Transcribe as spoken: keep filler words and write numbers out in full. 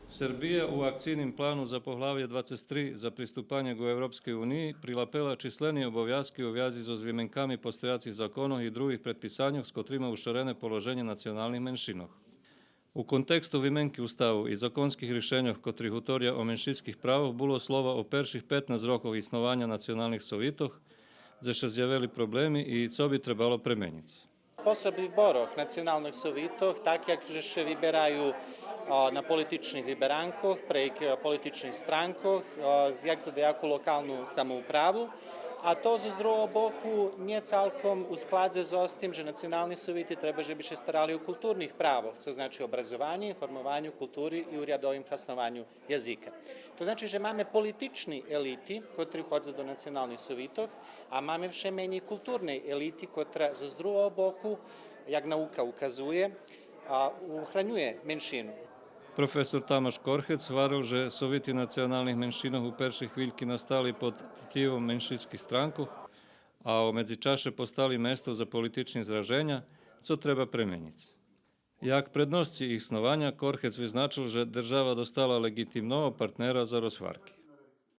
Сербия у акцийним плану за поглавє двацец три за приступанє ґу Европскей униї прилапела числени обовязки у вязи зоз вименками постояцих законох и других предписаньох з котрима ушорене положенє националних меншинох. У контексту вименки уставу и законских ришеньох котри гуторя о меншинских правох було слова о перших петнац рокох иснованя националних совитох, дзе ше зявели проблеми и цо би требало пременїц. Способ виборох националних совитох, так як же ше вибераю, а, на политичних виберанкох, прейґ, а, политичних странкох, а, з-, як за даяку локалну самоуправу, а то зоз другого боку нє цалком у складзе зоз тим же национални совити треба же би ше старали о културних правох, цо значи образованю, информованю, култури и урядовим хаснованю язика. То значи же маме политични елити котри ходза до националних совитох, а маме вше менєй културней елити котра зоз другого боку, як наука указує, а, ухранює меншину. Професор Тамаш Корхец гварел же совити националних меншинох у першей хвильки настали под впливом меншинских странкох, а у медзичаше постали место за политични зраженя, цо треба пременїц. Як предносци їх снованя Корхец визначел же держава достала леґитимного партнера за розгварки.